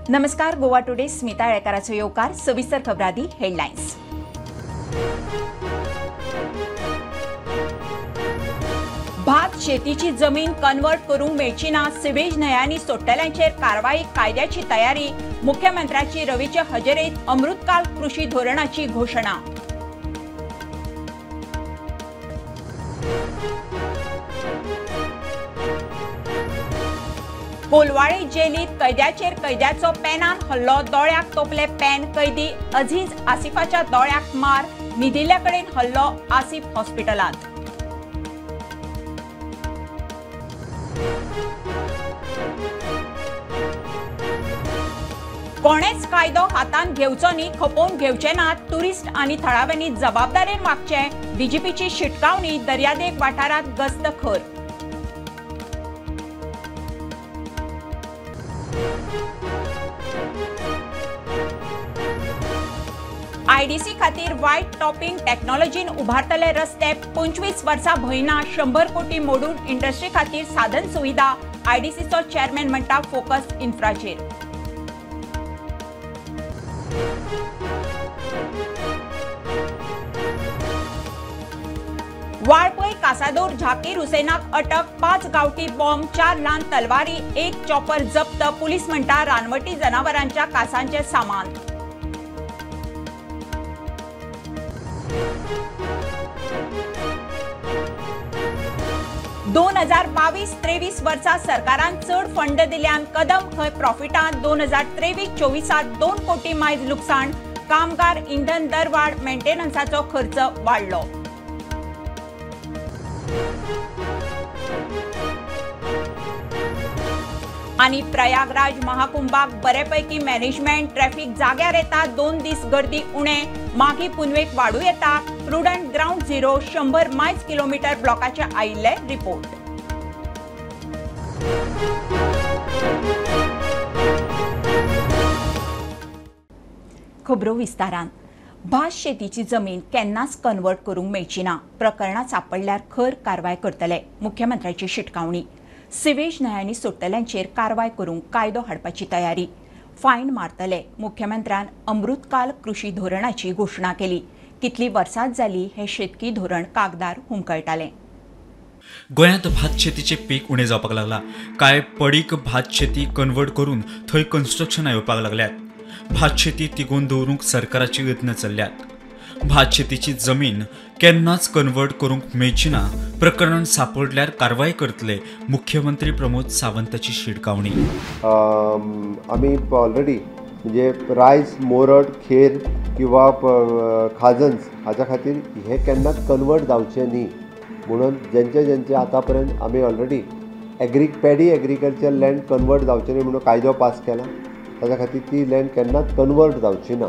नमस्कार, गोवा टुडे स्मिता येळेकाराचो येवकार. सविस्तर खबरादी हेडलायन्स. भात शेतीची जमीन कन्वर्ट करूंक मेळची ना, सिवेज न्हंयांनी सोडटल्यांचेर कारवाई, कायद्याची तयारी. मुख्यमंत्र्याची रवीचे हजेरेत अमृतकाल कृषी धोरणाची घोषणा. कोलवाळे जेलीत कैद्याचेर कैद्याचो पेनान हल्लो, दोळ्याक तोपले पेन. कैदी अझीज आसिफाच्या दोळ्याक मार, न्हिदिल्ल्या कडेन हल्लो, आसिफ हॉस्पिटलांत. कोणेच कायदो हातांत घेवचो न्ही, खपोवन घेवचे ना. टुरिस्ट आनी थळाव्यांनी जबाबदारेन वागचें, डीजीपीची शिटकावणी. दर्यादेग वाठारांत गस्त खर. आयडीसी खातीर व्हायट टॉपिंग टेक्नॉलॉजीन उभारतले रस्ते. 25 वर्सां भंयना, 100 कोटी मोडून इंडस्ट्री खातीर साधन सुविधा. आयडीसीचो चेअरमॅन म्हणटा फोकस इन्फ्राचेर. वाळपय कासादोर झाकीर हुसेनाक अटक, 5 गावठी बॉम्ब, 4 ल्हान तलवारी, 1 चॉपर जप्त. पुलीस म्हणटा रानवटी जनावरांच्या कासांचे सामान. 2022-23 वर्सा सरकारान चड फंड दिल्यान कदम खंय प्रॉफिटांत. 2023-24 2 कोटी मायज लुकसाण. कामगार, इंधन दरवाड, मेंटेनन्साचो खर्च वाडलो. आनी प्रयागराज महाकुंभाक बरेपैकी मॅनेजमेंट, ट्रॅफिक जाग्यार येता, 2 दीस गर्दी उणे, माघी पुनवेक वाडू येता. प्रुडंट ग्राउंड झिरो 100 मायज किलोमीटर ब्लॉकाचे आयिल्ले रिपोर्ट. खबरो विस्तारान. भात शेतीची जमीन केन्नाच कन्वर्ट करूंक मेळची ना, प्रकरणां सापडल्यार खर कारवाय करतले, मुख्यमंत्र्याची शिटकावणी. सिवेज न्हंयांनी सोडटल्यांचेर कारवाय करूंक कायदो हाडपाची तयारी, फायन मारतले. मुख्यमंत्र्यान अमृतकाल कृषी धोरणाची घोशणा केली. कितली वर्सांच जाली हे शेतकी धोरण कागदार हुमकळटालें. गोंयांत भात शेतीचें पीक उणें जावपाक लागलां. कांय पडीक भात शेती कन्वर्ट करून थंय कन्स्ट्रक्शनां येवपाक लागल्यात. भात शेती तिगोवन दवरूंक सरकाराचे यत्न चल्ल्यात. भात शेतीची जमीन केन्नाच कन्वर्ट करूंक मेळची ना, प्रकरण सापडल्यार कारवाय करतले, मुख्यमंत्री प्रमोद सावंताची शिटकावणी. आमी ऑलरेडी म्हणजे रायस, मोरड, खेर किंवा खाजन्स हाच्या खातीर हे केन्नाच कन्वर्ट जावचें न्ही म्हणून जेंचे जेंचे आतां पर्यंत आमी already paddy agriculture land convert जावचें न्ही म्हणून कायदो पास केला. ताच्या खातीर ती लँड केन्नाच कन्वर्ट जावची ना.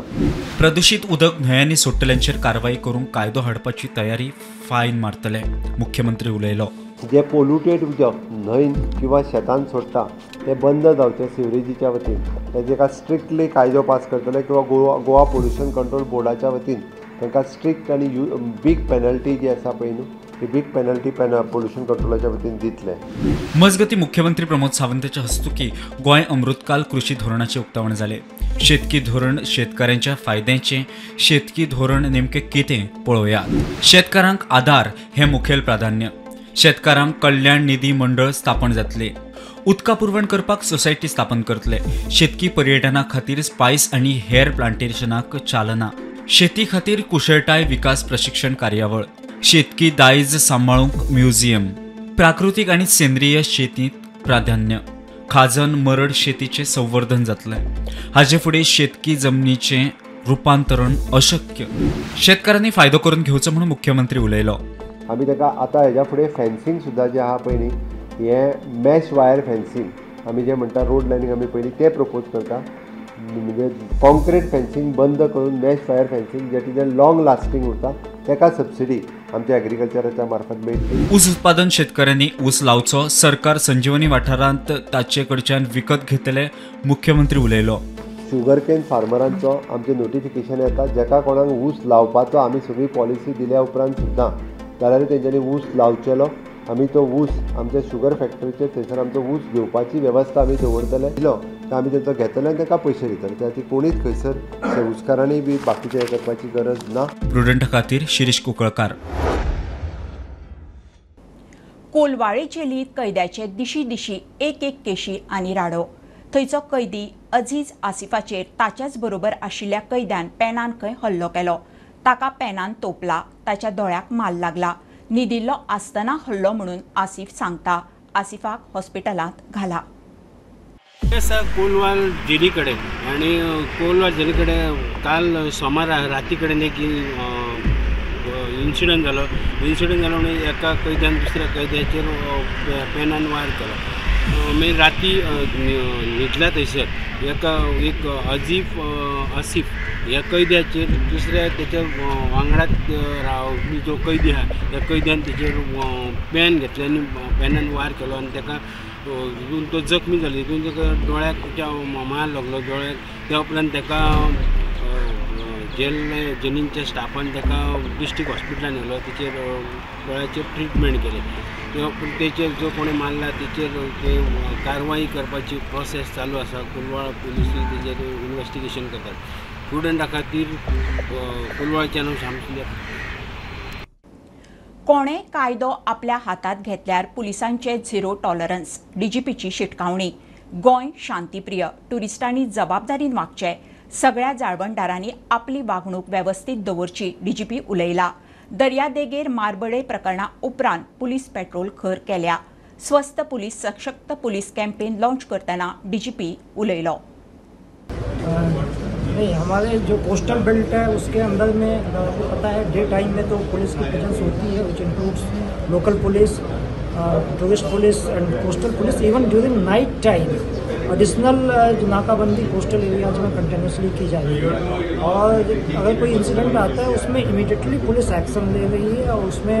प्रदूषित उदक न्हंयांनी सोडटल्यांचेर कारवाय करूंक कायदो हाडपाची तयारी, फायन मारतले, मुख्यमंत्री उलयलो. जे पोल्युटेड उदक न्हंयन किंवा शेतान सोडटा तें बंद जावचें सिवरेजीच्या वतीन. ताका स्ट्रिक्टली कायदो पास करतले किंवा गोवा पोल्युशन कंट्रोल बोर्डाच्या वतीन तांकां स्ट्रिक्ट आनी बीग पेनल्टी जी आसा पळय न्हू, ही बीग पेनल्टी पोल्युशन कंट्रोलाच्या वतीन दितले. मजगती मुख्यमंत्री प्रमोद सावंताच्या हस्तुकी गोंय अमृतकाल कृषी धोरणाचे उक्तावण जाले. शेतकी धोरण शेतकऱ्यांच्या फायद्याचें, शेतकी धोरण नेमकें कितें पळोवया. शेतकारांक आदार हें मुखेल प्राधान्य. शेतकारांक कल्याण निधी मंडळ स्थापन जातले. उदका पुरवण करपाक सोसायटी स्थापन करतले. शेतकी पर्यटना खातीर स्पायस आनी हेर प्लांटेशनाक चालना. शेती खातीर कुशळटाय विकास प्रशिक्षण कार्यावळ. शेतकी दायज सांबाळूंक म्युझियम. प्राकृतीक आनी सेंद्रीय शेतींत प्राधान्य. खाजन मरड शेतीचें संवर्धन जातलें. हाजे फुडें शेतकी जमनीचें रुपांतरण अशक्य. शेतकारांनी फायदो करून घेवचो म्हणून मुख्यमंत्री उलयलो. आमी ताका आतां हेज्या फुडें फेन्सिंग सुद्दां जें आहा पळय न्ही, हें मॅश वायर फेन्सिंग आमी जें म्हणटा रोड लायनींग आमी पयलीं तें प्रपोज करता. म्हणजे कॉन्क्रीट फेन्सिंग बंद करून मॅश वायर फेन्सिंग जें कितें लॉंग लास्टींग उरता ताका सबसिडी आमच्या एग्रीकल्चराच्या मार्फत मेळटली. ऊस उत्पादन शेतकऱ्यांनी ऊस लावचो, सरकार संजीवनी वाठारांत ताचे कडच्यान विकत घेतले, मुख्यमंत्री उलयलो. शुगर केन फार्मरांचो आमचें नोटिफिकेशन येता, जेका कोणाक ऊस लावपाचो आमी सगळी पॉलिसी दिल्या उपरांत सुद्दां जाल्यार तेंच्यांनी ऊस लावचेलो आमी तो ऊस आमच्या शुगर फॅक्टरीचेर थंयसर आमचो ऊस घेवपाची वेवस्था आमी दवरतले दिलो काय आमी तेंचो घेतले आनी ताका पयशे दितले. त्या खातीर कोणीच खंयसर ऊसकारांनी बी बाकीचें हें करपाची गरज ना. प्रुडंटा खातीर शिरीष कुंकळकार. कोलवाळे जेलींत कैद्याचे दिशी दिशी एक एक केशी आनी राडो. थंयचो कैदी अझीज आसिफाचेर ताच्याच बरोबर आशिल्ल्या कैद्यान पेनान खंय हल्लो केलो. ताका पेनान तोपला, ताच्या दोळ्याक माल लागला. न्हिदिल्लो आसतना हल्लो म्हणून आसिफ सांगता. आसिफाक हॉस्पिटलांत घाला. आसा कोलवाल जेली कडेन आनी कोलवाल जेली कडेन काल सोमारा राती कडेन एक इन्सिडंट जालो. इन्सिडंट जालो म्हणून एका कैद्यान दुसऱ्या कैद्याचेर पेनान वार केलो. मागीर राती न्हिदला थंयसर एका एक अजीफ आसिफ ह्या कैद्याचेर दुसऱ्या तेच्या वांगडाच रावपी जो कैदी आहा त्या कैद्यान तेचेर पेन घेतलें आनी पेनान वार केलो आनी ताका तितून तो जखमी जालो. तितून ताका दोळ्याक त्या मार लागलो दोळ्याक. त्या उपरांत ताका जेलींच्या स्टाफान ताका डिस्ट्रिक्ट हॉस्पिटलान व्हेलो. तेचेर दोळ्याचेर ट्रिटमेंट केली. पूण तेचेर जो कोणी मारला तेचेर ते कारवाई करपाची प्रोसेस चालू आसा. कोलवाळ पुलिसूय तेचेर इन्वेस्टिगेशन करतात. प्रुडंटा खातीर कोलवाळच्यान श्यामसुंदर. कोणे कायदो आपल्या हातात घेतल्यार पुलिसांचे झिरो टॉलरन्स, डीजीपीची शिटकावणी. गोंय शांतीप्रिय, ट्युरिस्टांनी जबाबदारीन वागचें, सगळ्या जाळवणदारांनी आपली वागणूक वेवस्थीत दवरची, डीजीपी उलयला. दर्यादेगेर मारबडे प्रकरणा उपरांत पुलीस पेट्रोल खर केल्या. स्वस्थ पुलीस सशक्त पुलीस कॅम्पेन लॉन्च करतना डीजीपी उलयलो. नहीं, हमारे जो कोस्टल बेल्ट है उसके अंदर में अगर आपको पता है डे टाइम में तो पुलिस की प्रेजेंस होती है, which includes local police, tourist police and coastal police. Even during night time additional नाकाबंदी कोस्टल एरियाज में कंटिन्यूसली की जा रही है और अगर कोई इंसिडेंट आता है उसमें इमीडिएटली पुलिस एक्शन ले रही है और उसमें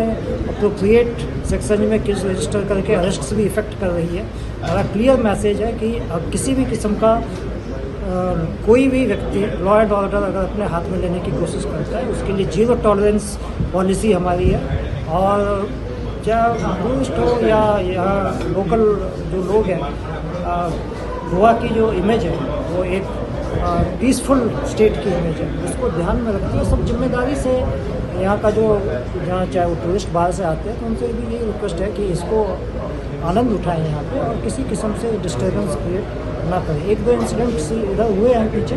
अप्रोप्रिएट सेक्शन में केस रजिस्टर करके अरेस्ट भी इफेक्ट कर रही है। हमारा क्लियर मैसेज है कि अब किसी भी किस्म का कोई भी व्यक्ति लॉ एंड ऑर्डर अगर अपने हाथ में लेने की कोशिश करता है उसके लिए जीरो टॉलरेंस पॉलिसी हमारी है। और चाहे टूरिस्ट हो या यहाँ लोकल जो लोग हैं, गोवा की जो इमेज है वो एक पीसफुल स्टेट की इमेज है, उसको ध्यान में रखते हुए सब जिम्मेदारी से यहाँ का जो जहाँ चाहे वो टूरिस्ट बाहर से आते हैं तो उनसे भी यही रिक्वेस्ट है कि इसको आनंद उठाएं यहाँ पे और किसी किस्म से डिस्टर्बेंस क्रिएट ना करें। एक दो इंसिडेंट्स इधर हुए हैं पीछे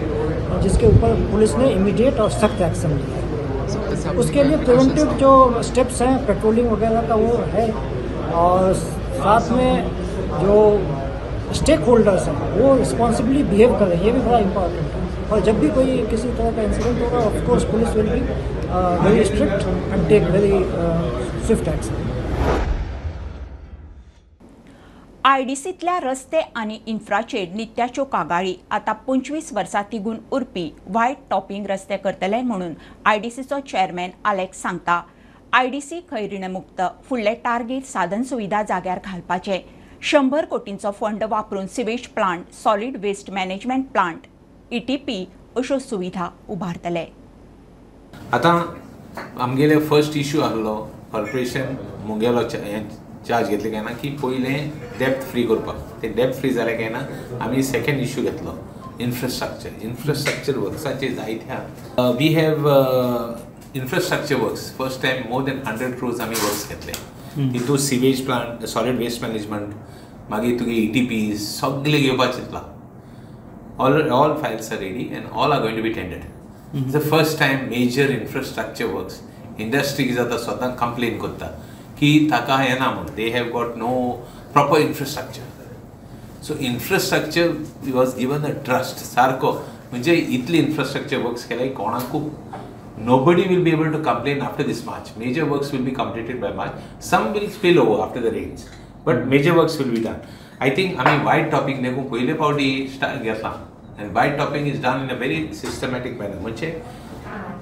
जिसके ऊपर पुलिस ने इमीडिएट और सख्त एक्शन लिया है। उसके लिए प्रिवेंटिव जो स्टेप्स हैं पेट्रोलिंग वगैरह का वो है और साथ में जो स्टेक होल्डर्स हैं वो रिस्पॉन्सिबली बिहेव करें, ये भी बड़ा इम्पॉर्टेंट है। और जब भी कोई किसी तरह का इंसिडेंट होगा of course police will be very strict and take very swift action. आयडीसींतल्या रस्ते आनी इन्फ्राचेर नित्याच्यो कागाळी. आतां 25 वर्सां तिगून उरपी व्हायट टॉपिंग रस्ते करतले म्हणून आयडीसीचो चेअरमॅन आलेक्स सांगता. आयडीसी खंय रीणमुक्त, फुडले टार्गेट साधन सुविधा जाग्यार घालपाचे. 100 कोटींचो फंड वापरून sewage plant, solid waste management plant, ETP अश्यो सुविधा उबारतले. आतां आमगेले फर्स्ट इश्यू आहलो कॉर्पोरेशन मुगेलो चार्ज घेतले काय ना की पयलें डेप्थ फ्री करपाक. ते डेप्थ फ्री जालें काय ना आमी सेकेंड इश्यू घेतलो इन्फ्रास्ट्रक्चर. इन्फ्रास्ट्रक्चर वर्क्साचे जायत्या we have infrastructure works first time more than 100 crores आमी वर्क्स घेतले. तितून sewage plant, solid waste management, मागीर तुगे ETP सगळे घेवपाक Chintala. All files are ready and all are going to be tendered. It's the first time major infrastructure works. Industry कितें जाता स्वता कंप्लेन करता की ताका येना म्हूण, they have got no proper infrastructure. So infrastructure was given a trust सारको, म्हणजे इतली इन्फ्रास्ट्रक्चर वर्क्स केले कोणाकू nobody will be able to complain after this March. Major works will be completed by March. Some will spill over after the rains, but major works will be done. I think आमी वायट topping देखून पयले फावटी start घेतला and white topping is done in a very systematic manner. म्हणजे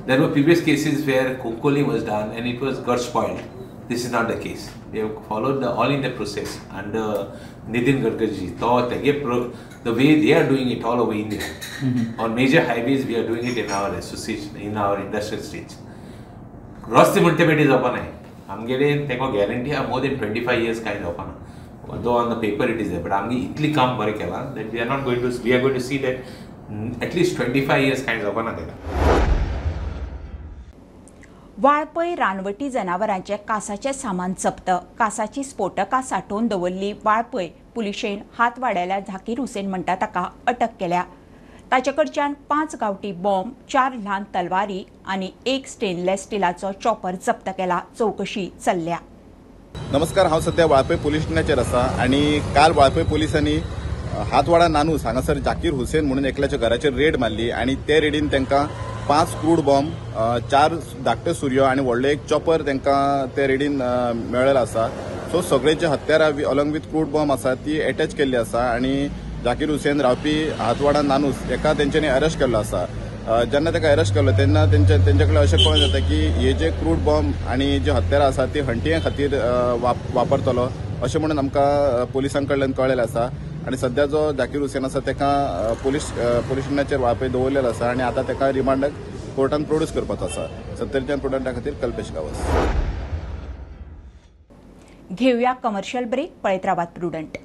there were previous cases where Cuncolim was done and it was got spoiled. This is not the case. They have followed the all in the process under Nitin Gadkari ji. The way they are doing it all over India. On major highways we are doing it in our association, in our industrial states. रस्ते म्हणटे पेटी जावपा नाय. आमगेले तांकां guarantee आहा more than 25 years कांय जावपा ना, though on the paper it is there, but आमगे इतली काम बरें केलां that we are not going to, we are going to see that at least 25 years कांय जावपा ना ताका. वाळपय रानवटी जनावरांचे कासाचें सामान जप्त. कासाची स्फोटकां सांठोवन दवरली वाळपय पुलिशेन हातवाड्याल्या झाकीर हुसेन म्हणटा ताका अटक केल्या. ताचे कडच्यान 5 गांवठी बॉम्ब, 4 ल्हान तलवारी आनी 1 स्टेनलेस स्टिलाचो चॉपर जप्त केला. चवकशी चल्ल्या. नमस्कार, हांव सध्या वाळपय पुलीस स्टेशनाचेर आसा आनी काल वाळपय पुलिसांनी हातवाडा नानूस हांगासर जाकीर हुसेन म्हणून एकल्याच्या घराचेर रेड मारली आनी ते रेडीन तांकां 5 क्रूड बॉम्ब, 4 धाकटे सुरयो आनी व्हडलो एक चॉपर तांकां ते रेडीन मेळ्ळेलो आसा. सो सगळे जे हत्यारां अलॉंग विथ क्रूड बॉम्ब आसा ती एटॅच केल्ली आसा आनी जाकीर हुसेन रावपी हातवाडा नानूस हेका तेंच्यांनी अरेस्ट केल्लो आसा. जेन्ना ताका अरेस्ट केल्लो तेन्ना तेंचे कडेन अशें कळून येता की हे जे क्रूड बॉम्ब आनी जे हत्यारां आसा ती हंटिंगा खातीर वापरतलो अशें म्हणून आमकां पुलिसां कडल्यान कळ्ळेलें आसा. आनी सद्या जो जाकीर हुसेन आसा ताका पुलीस स्टेशनाचेर वाळपय दवरलेलो आसा आनी आतां ताका रिमांडाक कोर्टान प्रोड्यूस करपाचो आसा. सत्तरीच्यान प्रुडंटा खातीर कल्पेश गांवस. घेवया कमर्शियल ब्रेक. पळयत रावात प्रुडंट.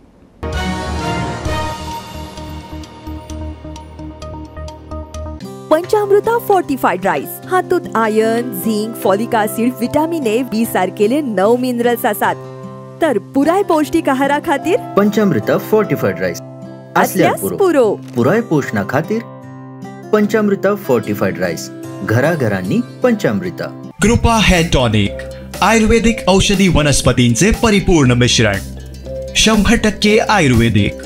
पंचामृता फोर्टिफाईड राईस हातूंत iron, zinc, folic acid, vitamin A, B सारकेले 9 मिनरल्स आसात. तर पुराय पौष्टिक आहारा खातीर पंचामृता फोर्टिफाईड राईस असल्यार पुरो. पुराय पोषणा खातीर पंचामृता फोर्टिफाईड राईस, घराघरांनी पंचामृता. कृपा हेअर टॉनिक, आयुर्वेदिक औषधी वनस्पतींचे परिपूर्ण मिश्रण, 100% आयुर्वेदिक.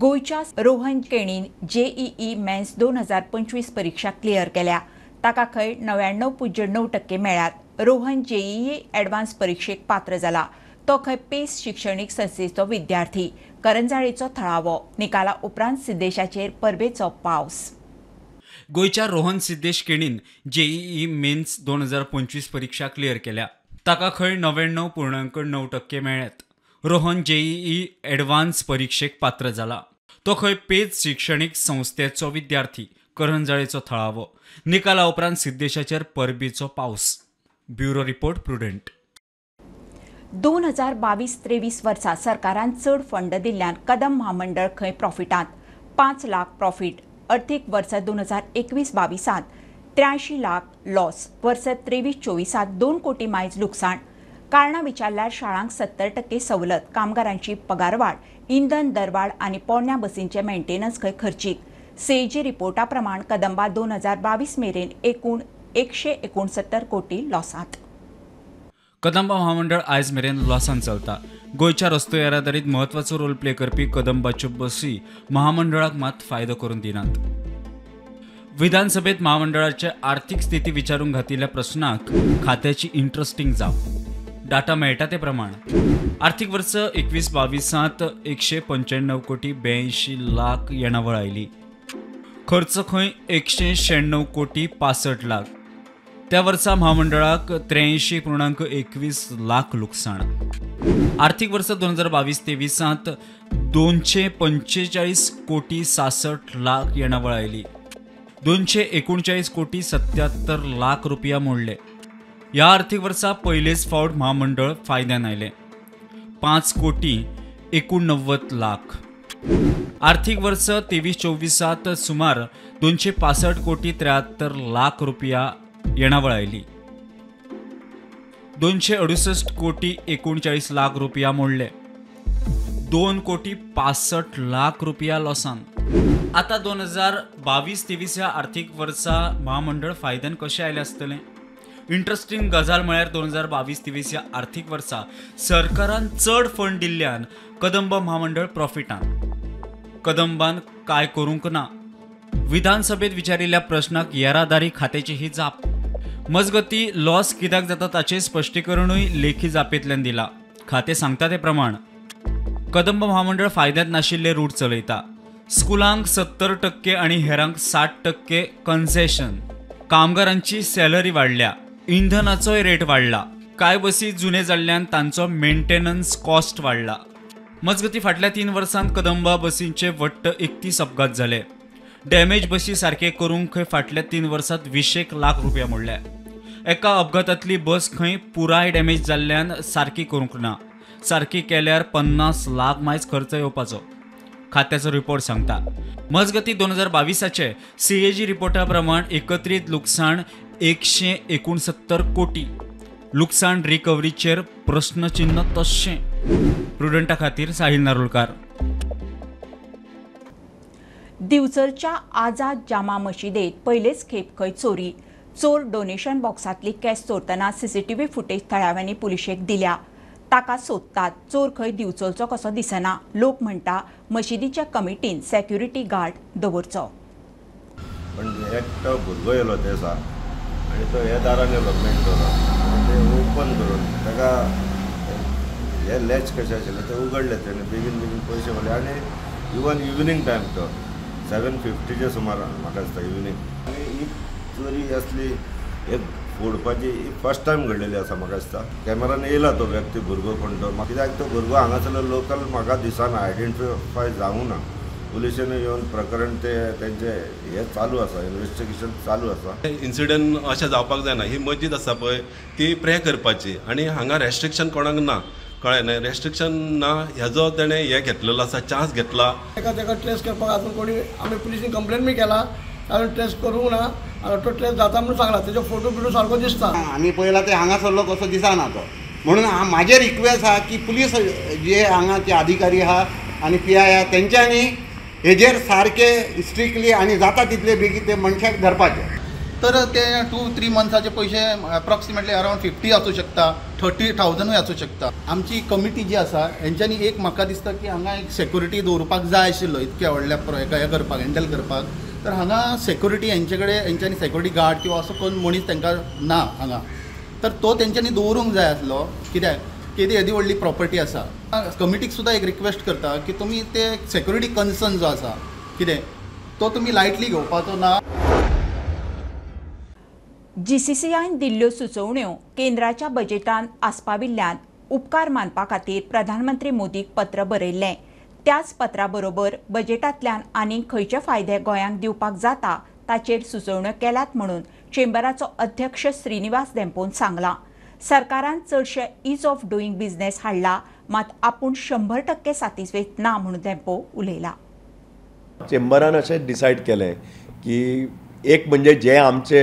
गोंयच्या रोहन केणीन जेईई मेन्स 2025 परीक्षा क्लियर केल्या. ताका खंय 99.9% मेळ्ळ्यात. रोहन जेईई एडवान्स परीक्षेक पात्र जाला. तो खंय पेस शिक्षणीक संस्थेचो विद्यार्थी. करंजाळेचो थळावो. निकाला उपरांत सिद्धेशाचेर परबेचो पावस. गोंयच्या रोहन सिद्धेश केणीन जेईई मेन्स 2025 परीक्षा क्लियर केल्या. ताका खंय 99.9% मेळ्ळ्यात. रोहन जेईई एडवान्स परीक्षेक पात्र जाला. तो खंय पेज शिक्षणीक संस्थेचो विद्यार्थी. करंजाळेचो थळावो. निकाला उपरांत सिद्धेशाचेर परबेचो पावस. Bureau report, Prudent. 2022-23 वर्सा सरकारान चड फंड दिल्ल्यान कदंब म्हामंडळ खंय प्रॉफिटांत 5 लाख प्रॉफिट. अर्थीक वर्स 2021-22 83 लाख लॉस. वर्स 23-24 2 कोटी मायज लुकसाण. कारणां विचारल्यार शाळांक 70% सवलत, कामगारांची पगारवाड, इंधन दरवाड आनी पोरण्या बसींचे मेंटेनन्स खंय खर्चीक. सीएजी रिपोर्टा प्रमाण कदंबा 2022 मेरेन एकूण 169 कोटी लॉसांत. कदंबा महामंडळ आयज मेरेन लॉसान चलता. गोंयच्या रस्तो येरादारीत म्हत्वाचो रोल प्ले करपी कदंबाच्यो बसी महामंडळाक मात फायदो करून दिनात. विधानसभेत महामंडळाचे आर्थिक स्थिती विचारून घातिल्ल्या प्रश्नाक खात्याची इंट्रस्टिंग जाप. डाटा मेळटा ते प्रमाण आर्थिक वर्स 21-22 195 कोटी 82 लाख येणावळ आयली. खर्च खंय 196 कोटी 65 लाख. त्या वर्सा म्हामंडळाक 83.21 लाख लुकसाण. आर्थिक वर्स 2022-23 245 कोटी 66 लाख येणावळ आयली. 239 कोटी 77 लाख रुपया मोडले. ह्या आर्थिक वर्सा पयलेच फावट म्हामंडळ फायद्यान आयलें, 5 कोटी 89 लाख. आर्थिक वर्स 23-24 सुमार 265 कोटी 73 लाख रुपया येणावळ आयली. 268 कोटी 39 लाख रुपया मोडले. 2 कोटी 65 लाख रुपया लॉसान. आता 2022-23 ह्या आर्थिक वर्सा म्हामंडळ फायद्यान कशें आयलें आसतलें? इंट्रस्टिंग गजाल म्हळ्यार 2022-23 ह्या आर्थिक वर्सा सरकारान चड फंड दिल्ल्यान कदंब म्हामंडळ प्रॉफिटान. कदंबान काय करूंक ना? विधानसभेत विचारिल्ल्या प्रश्नाक येरादारी खात्याची ही जाप. मजगती लॉस कित्याक जाता ताचें स्पश्टीकरणूय लेखी जापेंतल्यान दिला. खातें सांगता ते प्रमाण कदंब म्हामंडळ फायद्यांत नाशिल्ले रूट चलयता. स्कुलांक 70% आनी हेरांक 60% कन्सेशन. कामगारांची सॅलरी वाडल्या, इंधनाचोय रेट वाडला. कांय बसी जुने जाल्ल्यान तांचो मेंटेनन्स कॉस्ट वाडला. मजगती फाटल्या 3 वर्सांत कदंबा बसींचे वट्ट 31 अपघात जाले. डॅमेज बशी सारके करूंक खंय फाटल्या 3 वर्सांत 20 लाख रुपया मोडल्या. एका अपघातांतली बस खंय पुराय डॅमेज जाल्ल्यान सारकी करूंक ना. सारकी केल्यार 50 लाख मायज खर्च येवपाचो, खात्याचो रिपोर्ट सांगता. मजगती 2022 सीएजी रिपोर्टा प्रमाण एकत्रीत लुकसाण 169 कोटी. लुकसाण रिकव्हरीचेर प्रश्नचिन्ह तशें. प्रुडंटा खातीर साहिल नारुलकार. दिवचलच्या आझाद जामा मशिदेत पयलेच खेप खंय चोरी. चोर डोनेशन बॉक्सांतली कॅश चोरतना सीसीटीव्ही फुटेज थळाव्यांनी पुलिशेक दिल्या. ताका सोदतात. चोर खंय दिवचलचो कसो दिसना. लोक म्हणटा मशिदीच्या कमिटीन सेक्युरिटी गार्ड दवरचो. पण एकटो भुरगो येयलो ते दिसा आनी तो हे दारान येयलो मेन डोरान आनी ते ओपन करून ताका हे लॅच कशें आशिल्लें ते उगडले तेणे बेगीन बेगीन पयशे व्हरले. आनी इवन इवनींग टायम तो 7:50च्या सुमारान म्हाका दिसता इवनींग. आनी ही चोरी असली एक फोडपाची फर्स्ट टायम घडलेली आसा म्हाका दिसता. कॅमेरान येयला तो व्यक्ती भुरगो कोण तो, कित्याक तो भुरगो हांगासरलो लोकल म्हाका दिसना, आयडेंटिफाय जावंक ना. पुलिशेन येवन प्रकरण ते तेंचे हे चालू आसा, इन्वेस्टिगेशन चालू आसा. इन्सिडंट अशें जावपाक जायना. ही मस्जीद आसा पळय ती प्रे करपाची आनी हांगा रेस्ट्रिक्शन कोणाक ना, कळ्ळें न्हय, रेस्ट्रिक्शन ना हेजो तेणें हें घेतलेलो आसा, चान्स घेतला. ताका ट्रेस करपाक आजून कोणी आमी पुलिसीन कंप्लेन बी केला, आजून ट्रेस करूंक ना. तो ट्रेस जाता म्हणून सांगला, तेजो फोटो बिटो सारको दिसता. आमी पळयला ते हांगासरलो कसो दिसना तो, म्हणून म्हाजें रिक्वेस्ट आहा की पुलीस जे हांगा ते अधिकारी आहा आनी पी I आहा तेंच्यांनी हेजेर सारके स्ट्रिक्टली आनी जाता तितले बेगीन ते मनशाक धरपाचे. तर ते 2-3 मंथ्साचे पयशे अप्रॉक्सिमेटली अरावंड 50 आसूं शकता, 30,000 आसूं शकता. आमची कमिटी जी आसा हेंच्यांनी एक म्हाका दिसता की हांगा एक सेक्युरिटी दवरपाक जाय आशिल्लो इतक्या व्हडल्या हें करपाक, हँडल करपाक. तर हांगा सेक्युरिटी हेंचे कडेन हेंच्यांनी सेक्युरिटी गार्ड किंवा असो कोण मनीस तांकां ना हांगा, तर तो तेंच्यांनी दवरूंक जाय आसलो. कित्याक केदी येदी व्हडली प्रॉपर्टी आसा. कमिटीक सुद्दां एक रिक्वेस्ट करता की तुमी ते सेक्युरिटी कन्सर्न जो आसा कितें तो तुमी लायटली घेवपाचो ना. जीसीसीआयन दिल्ल्यो सुचोवण्यो केंद्राच्या बजेटान आस्पाविल्ल्यान उपकार मानपा खातीर प्रधानमंत्री मोदीक पत्र बरयल्लें. त्याच पत्रा बरोबर बजेटांतल्यान आनीक खंयचे फायदे गोंयांक दिवपाक जाता ताचेर सुचोवण्यो केल्यात म्हणून चेंबराचो अध्यक्ष श्रीनिवास धेंपोन सांगलां. सरकारान चडशे is of doing business हाडला, मात आपूण 100% सातिस्फेद ना म्हणून धेंपो उलयला. चेंबरान अशें डिसायड केलें की एक म्हणजे जे आमचे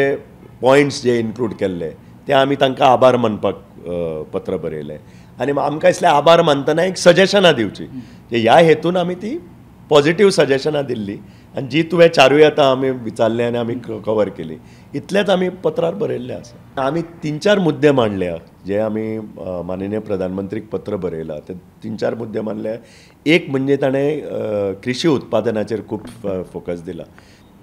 पॉयंट्स जे इन्क्लूड केल्ले ते आमी तांकां आभार मानपाक पत्र बरयलें आनी आमकां दिसलें आभार मानतना एक सजेशनां दिवची, ह्या हेतून आमी ती पॉजिटीव सजेशनां दिल्ली आनी जी तुवें चारूय आतां आमी विचारलें आनी आमी कवर केली, इतलेंच आमी पत्रार बरयल्लें आसा. आमी 3-4 मुद्दे मांडल्या जे आमी माननीय प्रधानमंत्रीक पत्र बरयलां ते 3-4 मुद्दे मांडले. एक म्हणजे ताणें कृषी उत्पादनाचेर खूब फोकस दिला,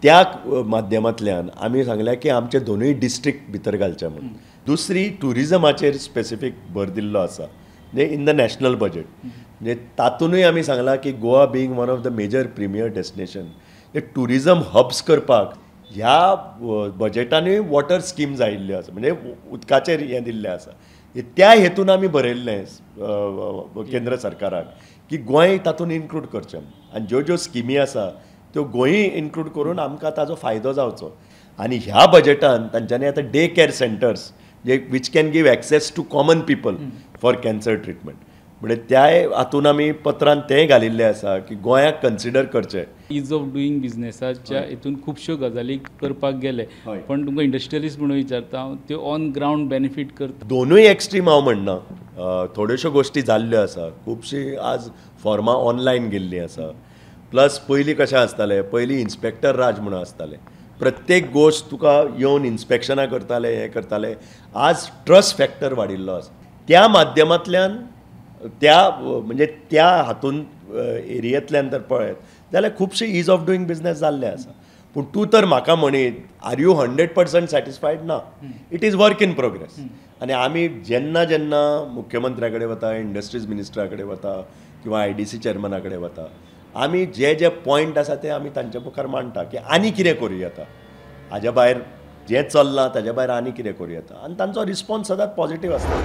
त्या माध्यमांतल्यान आमी सांगल्या की आमचे दोनूय डिस्ट्रिक्ट भितर घालचे म्हणून. दुसरी ट्युरिजमाचेर स्पेसिफीक भर दिल्लो आसा म्हणजे इन the national budget, म्हणजे तातूनय आमी सांगलां की Goa being one of the major premier destination, tourism hubs करपाक ह्या बजेटानूय वॉटर स्किम्स आयिल्ल्यो आसा, म्हणजे उदकाचेर हें दिल्लें आसा. त्या हेतून आमी बरयल्लें केंद्र सरकाराक की गोंय तातूंत इन्क्लूड करचें आनी ज्यो ज्यो स्किमी आसा त्यो गोंय इन्क्लूड करून आमकां ताजो फायदो जावचो. आनी ह्या बजेटान तांच्यांनी आतां day care centres J which can give access to common people for cancer treatment, म्हणजे त्याय हातून आमी पत्रान तेंय घालिल्लें आसा की गोंयाक कन्सिडर करचें. Is of doing बिजनेसाच्या हितून खुबश्यो गजाली करपाक गेले, पण तुमकां इंडस्ट्रियलिस्ट म्हणून विचारता हांव, त्यो ऑन ग्रावंड बेनिफीट करता. दोनूय एक्स्ट्रीम हांव म्हणना, थोड्योश्यो गोश्टी जाल्ल्यो आसा, खुबशीं आज फॉर्मां ऑनलायन गेल्लीं आसा. प्लस पयलीं कशें आसतालें, पयलीं इन्स्पेक्टर राज म्हणून आसतालें, प्रत्येक गोश्ट तुका येवन इन्स्पेक्शनां करताले, हें करताले. आज ट्रस्ट फॅक्टर वाडिल्लो आसा, त्या माध्यमांतल्यान त्या म्हणजे त्या हातून एरियेंतल्यान जर पळयत जाल्यार खुबशे is of doing business जाल्ले आसा. पूण तूं तर म्हाका म्हणीत are you 100% satisfied ना, it is work in progress. आनी आमी जेन्ना जेन्ना मुख्यमंत्र्या कडेन वता, इंडस्ट्रीज मिनिस्टरा कडेन वता किंवा IDC चेअरमॅना कडेन वता, आमी जे जे पॉयंट आसा ते आमी तांच्या मुखार मांडटा की आनी कितें करूं येता, हाज्या भायर जें चल्लां ताज्या भायर आनी कितें करूं येता, आनी तांचो रिस्पॉन्स सदांच पॉजिटीव आसता.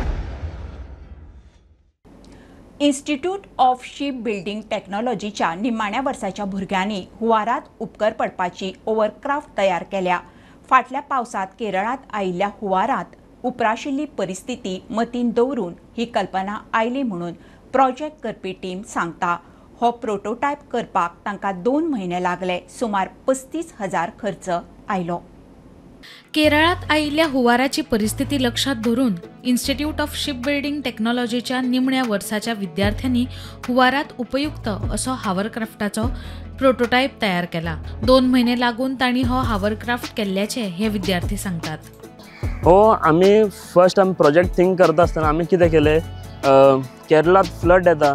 इन्स्टिट्यूट ऑफ शीप बिल्डींग टेक्नॉलॉजीच्या निमाण्या वर्साच्या भुरग्यांनी हुवारात उपकर पडपाची ओव्हरक्राफ्ट तयार केल्या. फाटल्या पावसांत केरळांत आयिल्ल्या हुवारांत उपराशिल्ली परिस्थिती मतीन दवरून ही कल्पना आयली म्हणून प्रोजेक्ट करपी टीम सांगता. हो प्रोटोटायप करपाक तांकां 2 म्हयने लागले. सुमार 35,000 खर्च आयलो. केरळात आयिल्ल्या हुवाराची परिस्थिती लक्षात धरून इन्स्टिट्यूट ऑफ शीप बिल्डींग टेक्नॉलॉजीच्या निमण्या वर्साच्या विद्यार्थ्यांनी हुवारात उपयुक्त असो हावरक्राफ्टाचो प्रोटोटायप तयार केला. 2 म्हयने लागून तांणी हो हावरक्राफ्ट केल्ल्याचे हे विद्यार्थी सांगतात. हो, आमी फर्स्ट आमी प्रोजेक्ट थिंक करता आसतना आमी कितें केलें, केरळांत फ्लड येता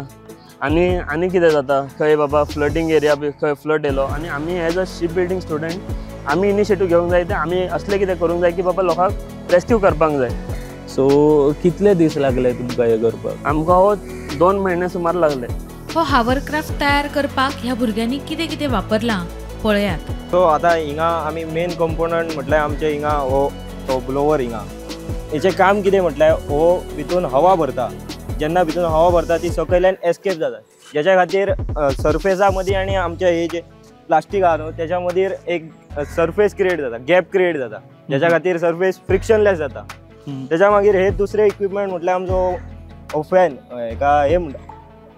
आनी आनी कितें जाता खंय बाबा फ्लडींग एरिया बी खंय फ्लड येयलो आनी आमी as a ship building student आमी इनिशिएटीव घेवंक जाय ते आमी असलें कितें करूंक जाय की बाबा लोकांक रेस्क्यू करपाक जाय. सो कितले दीस लागले तुमकां हें करपाक? आमकां हो 2 म्हयने सुमार लागले. हो हावरक्राफ्ट तयार करपाक ह्या भुरग्यांनी कितें कितें वापरलां पळयात. सो आतां हिंगा आमी मेन कंपोनंट म्हटल्यार आमचे हिंगा हो ब्लोवर. हिंगा हेचें काम कितें म्हटल्यार हो भितून हवा भरता. जेन्ना भितून हवा भरता ती सकयल्यान एस्केप जाता, जेच्या खातीर सरफेसा मदीं आनी आमचे हे जे प्लास्टीक आहा न्हू तेच्या मदीं एक सरफेस क्रिएट जाता, गॅप क्रिएट जाता, जेच्या खातीर सरफेस फ्रिक्शनलेस जाता. तेच्या मागीर हे दुसरे इक्विपमेंट म्हटल्यार आमचो फॅन, हेका हे म्हणटा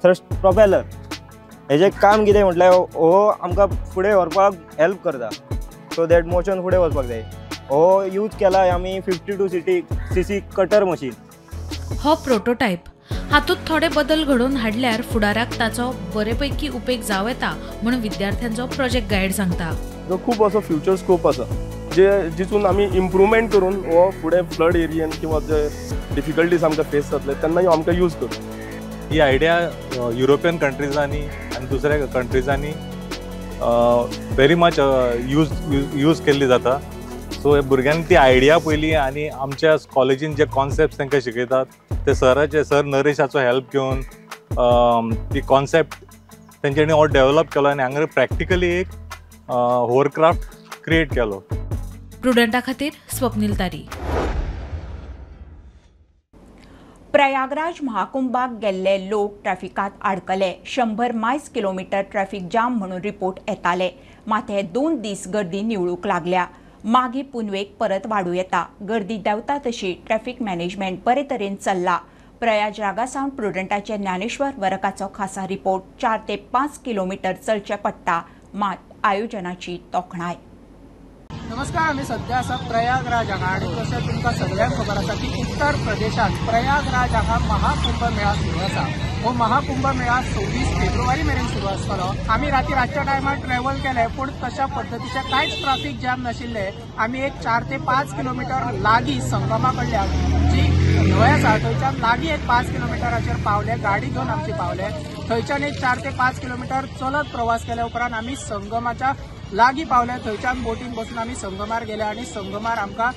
थ्रस्ट प्रोपेलर. हेजें काम कितें म्हटल्यार हो आमकां फुडें व्हरपाक हेल्प करता, सो that motion फुडें वचपाक जाय. हो यूज केला आमी 52 cc cutter machine. हो प्रोटोटायप हातूंत थोडे बदल घडोवन हाडल्यार फुडाराक ताचो बरेपैकी उपेग जावं येता म्हूण विद्यार्थ्यांचो प्रोजेक्ट गायड सांगता. जो खूब असो फ्युचर स्कोप आसा जे जितून आमी इम्प्रूवमेंट करून हो फुडें फ्लड एरियन किंवा जे डिफिकल्टीज आमकां फेस जातले तेन्ना आमकां यूज करूं. ही आयडिया युरोपियन कंट्रीजांनी आनी दुसऱ्या कंट्रीजांनी व्हेरी मच यूज केल्ली जाता. सो भुरग्यांनी ती आयडिया पयली आनी आमच्या कॉलेजीन जे कॉन्सेप्ट तांकां शिकयतात ते सराचे सर नरेशाचो हेल्प घेवन ती कॉन्सेप्ट तेंच्यांनी हो डेव्हलप केलो आनी हांगा प्रॅक्टिकली एक होवरक्राफ्ट क्रिएट केलो. प्रुडंटा खातीर स्वप्नील तारी. प्रयागराज महाकुंभाक गेल्ले लोक ट्रॅफिकांत आडकले. 100 मायल्स किलोमिटर ट्रॅफिक जाम म्हणून रिपोर्ट येताले. मात हे 2 दीस गर्दी निवळूंक लागल्या. मागी पुनवेक परत वाडूं येता. गर्दी देंवता तशी ट्रॅफिक मॅनेजमेंट बरे तरेन चल्ला. प्रयागराजा सावन प्रुडंटाचे ज्ञानेश्वर वरकाचो खासा रिपोर्ट. 4 ते 5 किलोमिटर चलचें पडटा, मात आयोजनाची तोखणाय. नमस्कार, आमी सध्या आसा प्रयागराज हांगा आनी जशें तुमकां सगळ्यांक खबर आसा की उत्तर प्रदेशांत प्रयागराज हांगा महाकुंभ मेळा सुरू आसा. हो महाकुंभ मेळा 26 फेब्रुवारी मेरेन सुरू आसतलो. आमी रातच्या टायमार ट्रॅव्हल केले पूण तशा पद्दतीचें कांयच ट्राफीक जॅम नाशिल्लें. आमी एक 4 ते 5 किलोमिटर लागीं संगमा कडल्यान जी न्हंय आसा थंयच्यान लागीं एक 5 किलोमिटराचेर पावले, गाडी घेवन आमची पावले. थंयच्यान एक 4 ते 5 किलोमिटर चलत प्रवास केल्या उपरांत आमी संगमाच्या लागीं पावले. थंयच्यान बोटीन बसून आमी संगमार गेले आनी संगमार आमकां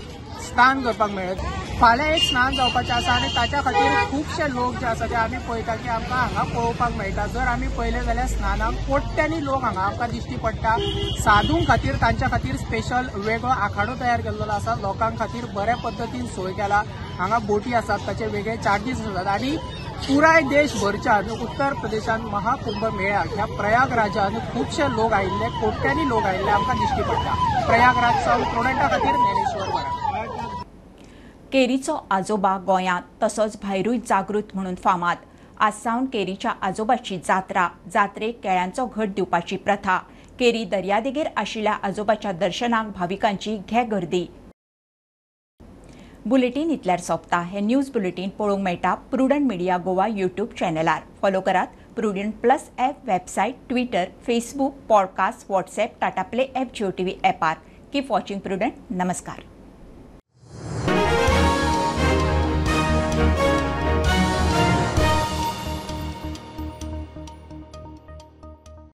स्नान करपाक मेळ्ळें. फाल्यां एक स्नान जावपाचें आसा आनी ताच्या खातीर खुबशे लोक जे आसा ते आमी पळयता की आमकां हांगा पळोवपाक मेळटा. जर आमी पळयलें जाल्यार स्नानाक कोट्यांनी लोक हांगा आमकां दिश्टी पडटा. साधूं खातीर तांच्या खातीर स्पेशल वेगळो आखाडो तयार केल्लो आसा. लोकां खातीर बऱ्या पद्दतीन सोय केला. हांगा बोटी आसात, ताचे वेगळे चार्जीस आसात आनी पुराय देशभरच्यान उत्तर प्रदेशान महाकुंभ मेळ्याक ह्या प्रयागराजान खुबशे लोक आयिल्ले, कोट्यांनी लोक आयिल्ले आमकां दिश्टी पडटा. प्रयागराज सावन प्रुडंटा खातीर ज्ञानेश्वर वरक. केरीचो आजोबा गोंयांत तसोच भायरूय जागृत म्हणून फामाद. आज सावन केरीच्या आजोबाची जात्रा. जात्रेक केळ्यांचो घट दिवपाची प्रथा. केरी दर्यादेगेर आशिल्ल्या आजोबाच्या दर्शनाक भाविकांची घे गर्दी. बुलेटीन इतल्यार सोंपता. हे न्यूज बुलेटीन पळोवंक मेळटा प्रुडंट मिडिया गोवा यूट्यूब चॅनलार. फॉलो करात Prudent plus app, website, Twitter, Facebook, podcast, WhatsApp, Tata Play app, Jio TV ॲपार. Keep watching Prudent. नमस्कार.